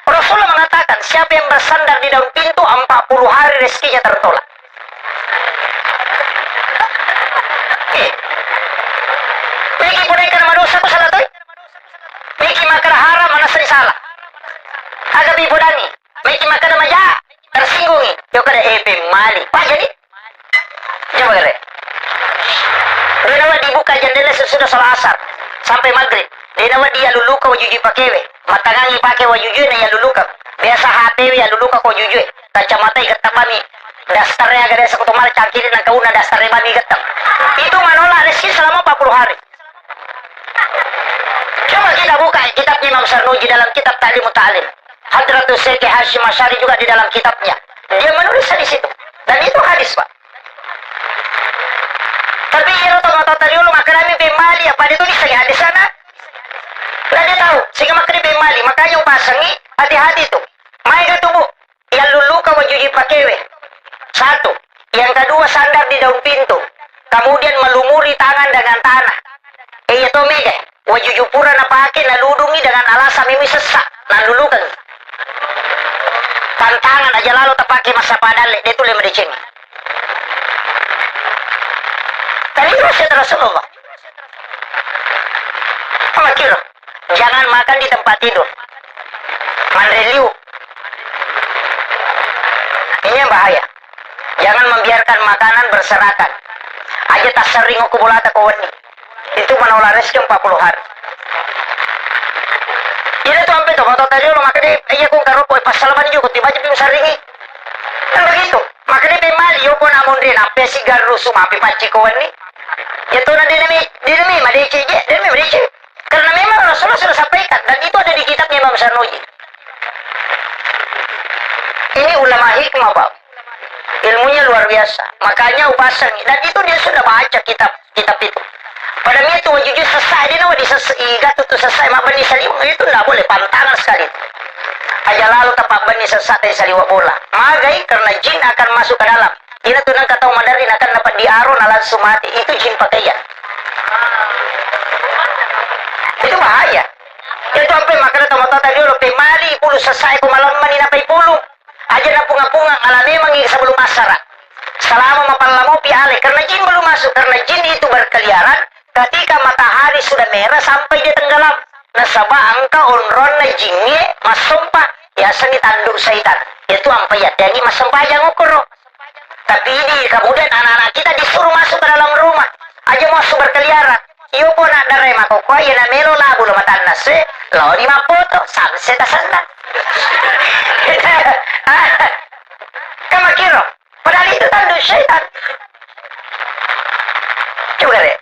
Rasulullah mengatakan, siapa yang bersandar di daun pintu, empat puluh hari rezekinya tertolak. Eh. Meki pudang kada madosa ko salah toi. Meki makkeda haram, manasani salah. Aga pi podangi. Meki makkeda maja, tersinggungi. Yo kada, eh, pemmali. Pak jadi. Coba kere. De' nawedding buka jendela sesudah salat asar sampai maghrib. De' nawedding yaluluka wajujui pakewe. Mattangangi pake wajujue na yaluluka. Biasa H P we yaluluka ko wajujue. Kacamatai gettang bami. Daster aga biasa ko tomala cangkiri nang kauna daster bami gettang. Itu menolak rezeki selama empat puluh hari. Coba kita buka kitabnya Imam Sarnuji dalam kitab Ta'limut Ta'lim. Hadratus Syekh Hasyim Asy'ari juga di dalam kitabnya. Dia menulis di situ. Dan itu hadis, Pak. Tapi iyaro tomatoa tadi dulu makkeda mi pemmali, apa dia tulis lagi hadis sana? Nggak dia tahu. Sehingga makkeda pemmali. Makanya upasangi, hati-hati tuh. Maega tubuh. Yalluluka wajuji pakewe. Satu. Yang kedua, sandar di daun pintu. Kemudian melumuri tangan dengan tanah. Eh, iya to mega. Wajuju pura napake, naludungi dengan alasan mimi sessa. Nalulukan. Tantangan aja lalo tapake masa padalle, de' tulle madeceng. Tadi Rasulullah. Apa kira? Jangan makan di tempat tidur. Manre liu. dan makanan berserakan. Aja tasserring okko bolata ko wenni. Itu menolak rezeki empat puluh hari. Iyana tu ampe to, matoatta riolo, makkedai, "Iya, ko engka rokok, eh, passalamani joko, tiba aja pi musarringi." Kan begitu. Makkedai pemmali, "Yo, ko namonri, nappi sigarru, sumapi pacci ko wenni." Ya, tona denami, denami, madeceng je, denami madeceng. Karena memang Rasulullah sudah sampaikan, dan itu ada di kitabnya Imam Sanuji. Ini ulama hikmah, Pak. Ilmunya luar biasa. Makanya upasangi. Dan itu dia sudah baca kitab, kitab itu. Pada mi itu wajujui sesai, dia nawa di ses-, iga tu, tu sesai, mabbenni saliweng, itu ndak boleh, pantangan sekali. Aja lalu tapak benni sesai tadi saliweng bola. Magai karena jin akan masuk ke dalam. Ina tu nengka tau maderri nakan dapat diaro na langsung mati. Itu jin pakaian. Itu bahaya. Itu ampe makkeda tomatoatta riolo, pemmali pulu sesai ko malemma ni napai pulu. Aja napunga-punga, ala memangi sebelum asara. Selama mapallamo pi ale, karena jin belum masuk, karena jin itu berkeliaran ketika matahari sudah merah sampai dia tenggelam. Nasaba engka onronna jingnge massompa, yaseng ni tanduk saitan. Itu ampai yatteangi massempajang okoro. Tapi ini kemudian anak-anak kita disuruh masuk ke dalam rumah. Aja masuk berkeliaran. Iyo pona dare makokkoe, iya na melo labu lo matanna se, lo ni mappoto, samse tasenna. Kamakiro. Padahal itu tanduk setan. Coba re.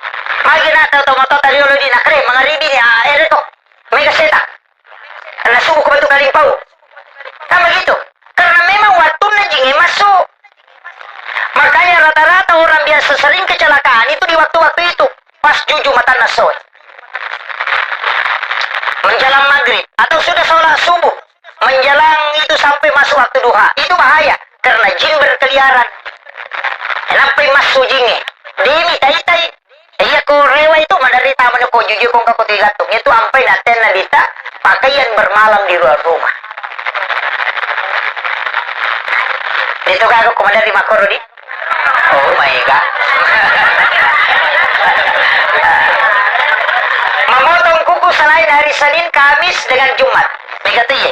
Magi na tau tomatoatta riolo di nakre, mangaribi ni, ah, ere to. Mega setan. Karena subuh ko batu kalimpau. Kan begitu. Karena memang waktunya jinge masuk. Makanya rata-rata orang biasa sering kecelakaan itu di waktu-waktu itu. Pas juju matanna soe. Menjelang maghrib atau sudah sholat subuh. Menjelang itu sampai masuk waktu duha. Itu bahaya. Karena jin berkeliaran. Kenapa masuk jinge? Demi tai-tai. Iya, ko rewa itu menderita menukku jujur kong kaku tiga tung. Itu ampai naten nabita pakaian bermalam di luar rumah. Itu kaku ko menderita makoro di. Oh my God. Memotong kuku selain hari Senin, Kamis, dengan Jumat. Mega tu ye.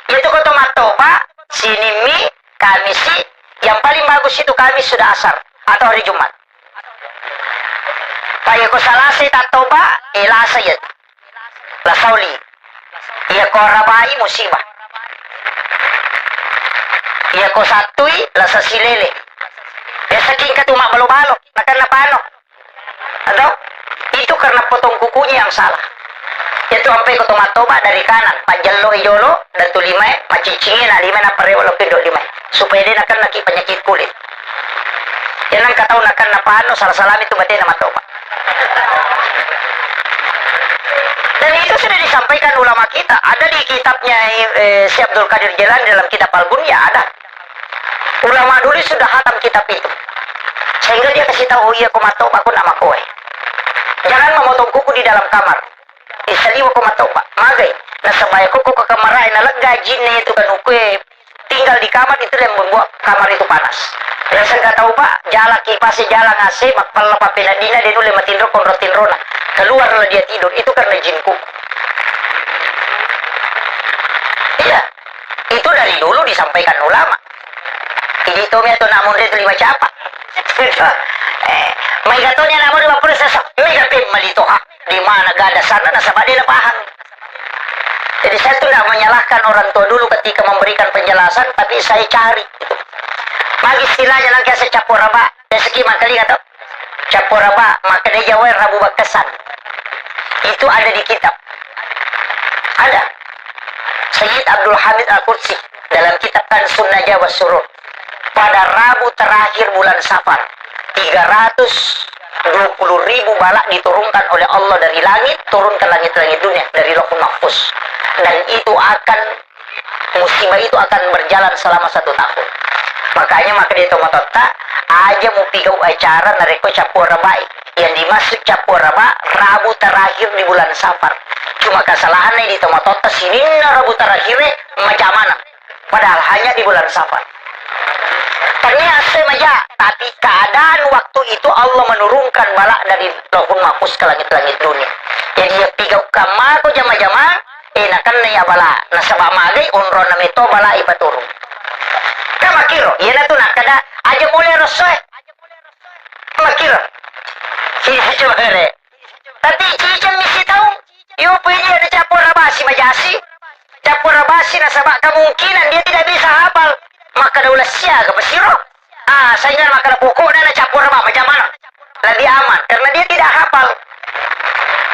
Itu koto matoba, Senin mi, Kamis si. Yang paling bagus itu Kamis sudah asar atau hari Jumat. Pai ko Salasa tattoba, eh, lasa iya. Lasa oli. Iya ko Arabai musibah. Iya ko Sattui lasa silele. Biasa kingka tu mabbalo-balo, nakan napano. Atau itu karena potong kukunya yang salah. Itu ampe ko to mattoba dari kanan, pajjello jolo, dan tu limae, maciccingi na limae, na parewa lo pindo limae. Supaya dia nakan naki penyakit kulit. Yang nang katau nakan napano, salah-salah itu batena mattoba. Dan itu sudah disampaikan ulama kita. Ada di kitabnya, eh, Syekh Abdul Qadir Jailani dalam kitab Al-Bunya ada. Ulama dulu sudah hatam kitab itu. Sehingga dia kasih tahu, "Oh iya, ko mattoba, ko nama kowe. Jangan memotong kuku di dalam kamar. Isaliwa ko mattoba." Magai. Nasaba ko, ko ke kamar lain, nalegga jinne itu kan ukue tinggal di kamar itu yang membuat kamar itu panas. Yang saya tahu, Pak, jalan kipas, jalan A C, mappalla papena dina, dia nulle matinro, konro tinrona. Keluarlah dia tidur. Itu karena jinku. Iya. Itu dari dulu disampaikan ulama. Idi tomi atau nak monre tu lima capa. Eh, mai gatoni anak monre mappura sasa. Mega pemmali toha. Di mana gada sana nasaba dia paham. Jadi saya tu tidak menyalahkan orang tua dulu ketika memberikan penjelasan, tapi saya cari. Magi istilahnya nang kiasa capo raba. Rezeki mangkalinga to. Capo raba, makkedai Jawa Rabu Bakkesan. Itu ada di kitab. Ada. Sayyid Abdul Hamid Al-Qudsi dalam kitab Kansun Najah was Surur. Pada Rabu terakhir bulan Safar, tiga ratus dua puluh ribu balak diturunkan oleh Allah dari langit, turun ke langit-langit dunia, dari Lauhul Mahfuz. Dan itu akan musibah itu akan berjalan selama satu tahun. Makanya maka dia tomatotta, aja mupigau acara narekko capo rabai. Yang dimaksud capo raba, Rabu terakhir di bulan Safar. Cuma kesalahannya di tomatotta, sininna Rabu terakhir macam mana? Padahal hanya di bulan Safar. Ternyata saya maja, tapi keadaan waktu itu Allah menurunkan balak dari Lauhul Mahfuz ke langit-langit dunia. Jadi ya pigau kamako jama-jama, eh, nakenna iya bala, nasaba magai onronna meto bala ipaturung. Kamakiro, iyanatu nakkeda, aja mulai rosso, eh. Makkiro. Sisa coba re. Tapi ciceng mi sitaung. Yo pui dia ada cappora basi majasi. Cappora basi nasaba kemungkinan dia tidak bisa hafal. Maka daulah siaga pesiro. Ah, sehingga maka pokoknya na cappora ba majamana. Lebih aman karena dia tidak hafal.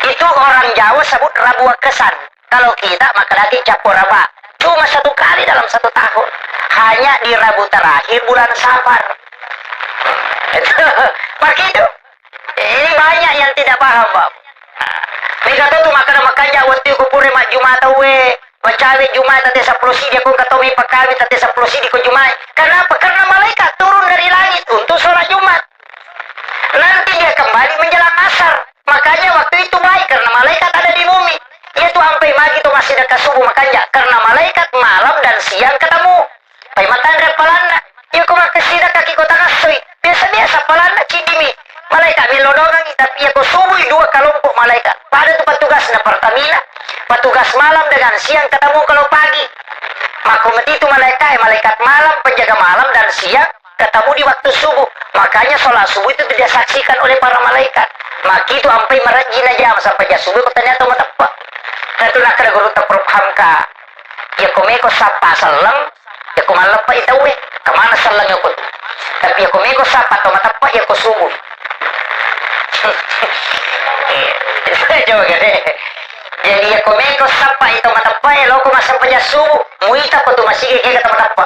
Itu orang Jawa sebut rabu kesan. Kalau kita maka lagi cappora ba. Cuma satu kali dalam satu tahun. Hanya di Rabu terakhir bulan Safar. Maka itu. Ini banyak yang tidak paham, Pak. Mega to tu makkeda makanja wettu ku pura majjuma tauwe, macawe juma tette seppulo sidi, ko engka to mi pakkawi tette seppulo sidi ko jumai. Kenapa? Karena malaikat turun dari langit untuk sholat Jumat. Nanti dia kembali menjelang asar. Makanya waktu itu baik karena malaikat ada di bumi. Yaitu ampai magi to massidekka subuh makanja karena malaikat malam dan siang ketemu. Pai matanre palanna. Iya ko makkasidakkaki ko tangassoi. Biasa-biasa palanna ciddimi. Malaikat mello dongangi, tapi iya ko subui dua kelompok malaikat. Pada tu petugasna Pertamina, petugas malam dengan siang ketemu kalau pagi. Makko mati tu malaikat, malaikat malam, penjaga malam dan siang ketemu di waktu subuh. Makanya sholat subuh itu disaksikan oleh para malaikat. Maki tu ampai marajina jam sampai jam subuh ko ternyata mateppe. Nah tu nakkeda guru ta Prof Hamka. Iya ko meko sappa selleng, iya ko malleppa i tauwe, kemana selleng iya ko tu. Tapi iya ko meko sappa to mateppe iya ko subuh. Coba gede. Jadi iya ko meko sappa i to mateppe, iya loko massempajang subuh, muita ko tu masigi kega to mateppe.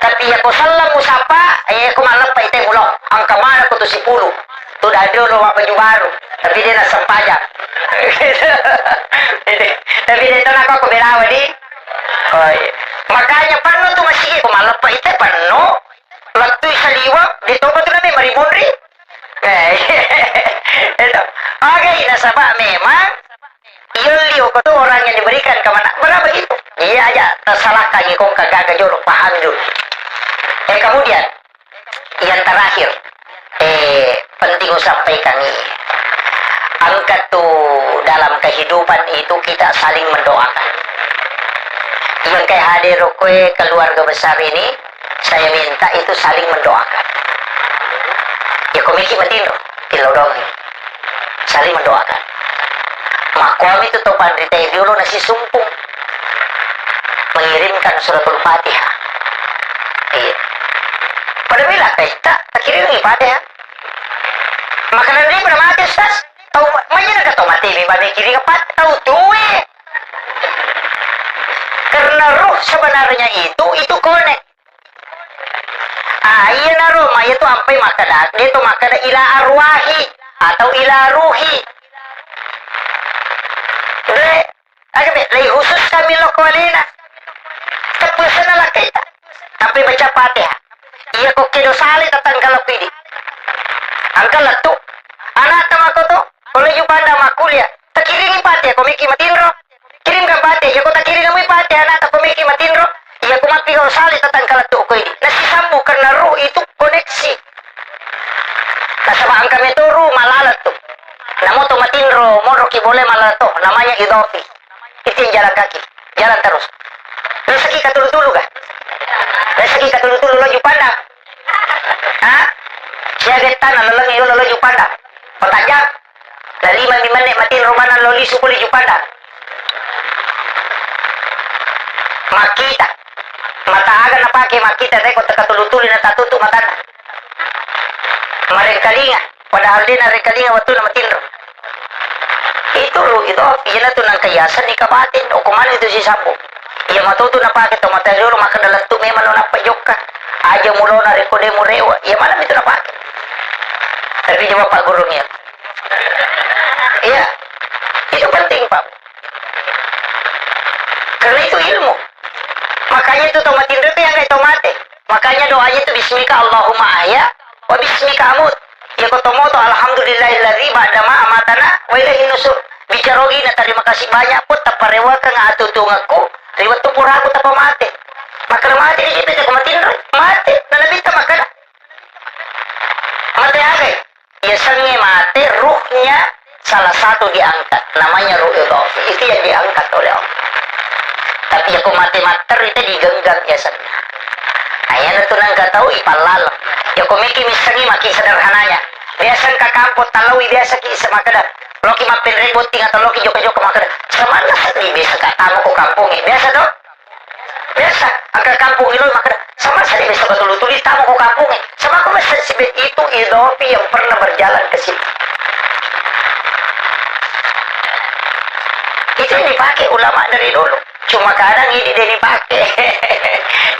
Tapi iya ko selleng musappa, iya ko malleppa i te mulo, engka mana ko tu sipulu. Tu dadi lo baju baru, tapi dia nak sempajang. Tapi dia tahu nak aku belawa di. Oh, iya. Makanya penuh tu masigi ko malleppa i te penuh. Lettu saliwa, dia toba tu nabi maribunri. Eh, itu. Oke, nasaba memang Iyo, liu ko tu orang yang diberikan kemenangan. Berapa gitu? Iya aja, tersalahkan ikong kagak jorok, paham dulu. Eh, kemudian, yang terakhir, eh, penting usampaikan ini. Angkat tu dalam kehidupan itu kita saling mendoakan. Yang kayak hadir kue keluarga besar ini, saya minta itu saling mendoakan. Ya, ko meki matinro, tillau doang. Saling mendoakan. Makkuami tu to panrita dulu nasi sumpung. Mengirimkan suratul Fatihah. Iya. Pada bila kita, kita kirim ni Fatihah. Makanan ini pada mati, Ustaz. Tahu, mana kata mati, bimba kirim apa? Tahu tuwe. Karena ruh sebenarnya itu, itu konek. Ah, iyanaro, ma iya tu ampai makkeda, dia tu makkeda ila arwahi atau ila ruhi. Deh, aga be, lei khusus kami lo ko alena. Tepusana lakkaita. Tapi baca Fatihah. Iya ko kedo sale tatangkala pidi. Angkala tu. Anak tama ko tu. Ko laju panda makkuliah, takiringi pate ko meki matinro. Kirimkan pate, iya ko takiringi mui pate anak ko meki matinro. Iya ko mappi ko sale tatangkala tu ko idi. Nasisambu karena ruh itu koneksi. Nasaba engka meto ruh malalat tu. Namo to matinro, monro ki boleh malalat to, namanya idofi. Itu yang jalan kaki, jalan terus. Reseki katulu-tulu kah? Reseki katulu-tulu lo jupanda. Ha? Siaga tanah leleng yolo lo jupanda. Patajang. Lalima mi menne matinro maneng lo lisu pole jupanda. Makkita. Mata aga napake makkita te ko teka tulu-tulu na tatutu matana. Marengkalinga. Padahal de narengkalinga wettunna matinro. Itu ruh itu, iyana tu nangka yasenni kabatin, okko maneng itu sisambung. Iya matu tu napake to mata dulu, maka dalam tu memang lo nappa jokka. Aja mulona rekko de murewa, iya mana itu napake. Tapi coba Pak Gurung ya. Iya, itu penting Pak. Karena itu ilmu. Makanya itu to matinro itu yang kayak to mate. Makanya doanya itu bismika Allahumma ahya wa bismika amut. Ya ko tomoto alhamdulillahilladzi ba'dama amatana wa ilaihin nusur. Bicarogi na terima kasih banyak pun taparewakeng atutungekku ri wettu puraku tapamate. Maka mate di jipe ko matinro, mate. Nanabitta makana mate agai. Yasengnge mate, ruhnya salah satu diangkat, namanya ruh idafi. Itu yang diangkat oleh Allah. Tapi yako mate matteru itu digenggam yasenna. Nah, iyana tu nangka tau ipallaleng. Yako meki missengi maki sederhananya. Biasa engka kampong tallaui, biasa ki isse makkeda, loki mappenre botting atau loki jokka-jokka makkeda, samanna seddi biasa ka tamu ko kampongnge. Biasa to? Biasa, engka kampong ilo makkeda, sama seddi biasa ka tuli-tuli tamu ko kampongnge. Sama ko biasa sibe itu idofi yang pernah berjalan ke situ. Itu yang dipakai ulama dari dulu. Cuma kadang ini dia dipakai.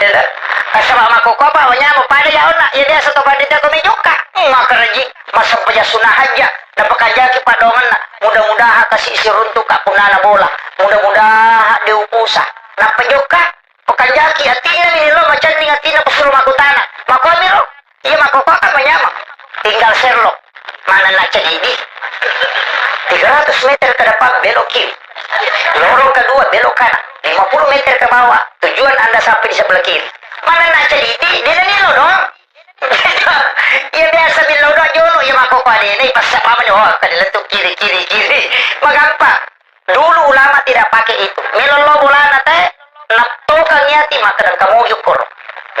Ya toh? Nasaba makkokkoe apa manyameng pada ya onna, ya biasa to pandita ko mejokka. Hmm, makkaraji, massempajang sunnah hajja, napakanjaki paddoangenna. Mudah-mudahan kasi siruntu ka punnana bola. Mudah-mudahan de upusa. Napajokka, pakanjaki atinna mini lo macenning atinna pasuro makkutana. Makkuamiro, iya makkokkoe apa manyameng. Tinggal serlok. Manenna cedidi. Tiga ratus meter ke depan belok kiri. Lorong kedua belok kanan. Lima puluh meter ke bawah, tujuan Anda sampai di sebelah kiri. Manenna cedidi, de nani lo dong. Iya biasa millau doang jono, iya makkokkoe de, nai passa pamani, oh, kada lettu kiri, kiri, kiri. Magampang. Dulu ulama tidak pakai itu. Melo lo bolana te, nattokang iyati makkeda engka mogi koro.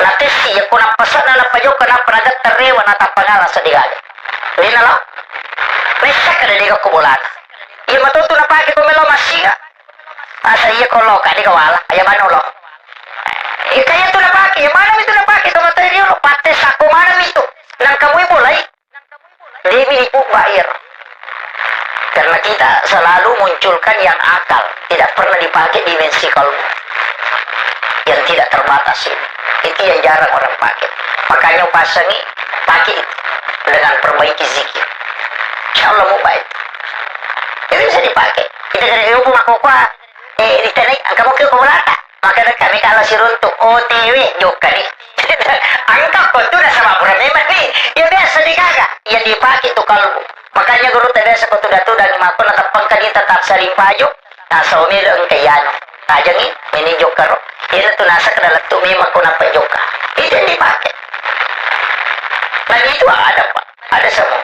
Natessi, yakko nappasakna napajokka, nappa nagetta rewa, natappa ngala seddi gaga. Dena lo. Messa kada dega ko bolana. Iya matotu napake ko melo massinga. Asa iya ko lo, kade kawala, aya mano lo. Iya kaya tu napake, iya mana itu napake to materi lo, patte sako mana itu. Nang kamui bolai. Demi nipu bayar. Karena kita selalu munculkan yang akal, tidak pernah dipakai dimensi kalbu yang tidak terbatas ini. Itu yang jarang orang pakai. Makanya pasangi, pakai itu dengan perbaiki zikir. Insya Allah mau baik. Itu bisa dipakai. Kita kena ilmu makkokkoe, eh, di tanai, engka mau ke berata. Maka dekat mereka ala siruntu, O T W, jokka ni. Engka ko tu nasaba pura memang ni. Ya biasa digaga. Yang dipakai tu kalbu. Makanya guru ta biasa ko tuda-tuda ni mako na teppengka ni tetap saling paju. Nasau melo engka yano. Tajangi, meni jokka ro. Iya tu nasa kena lettu memang ko napa jokka. Itu yang dipakai. Dan itu ada, Pak. Ada semua.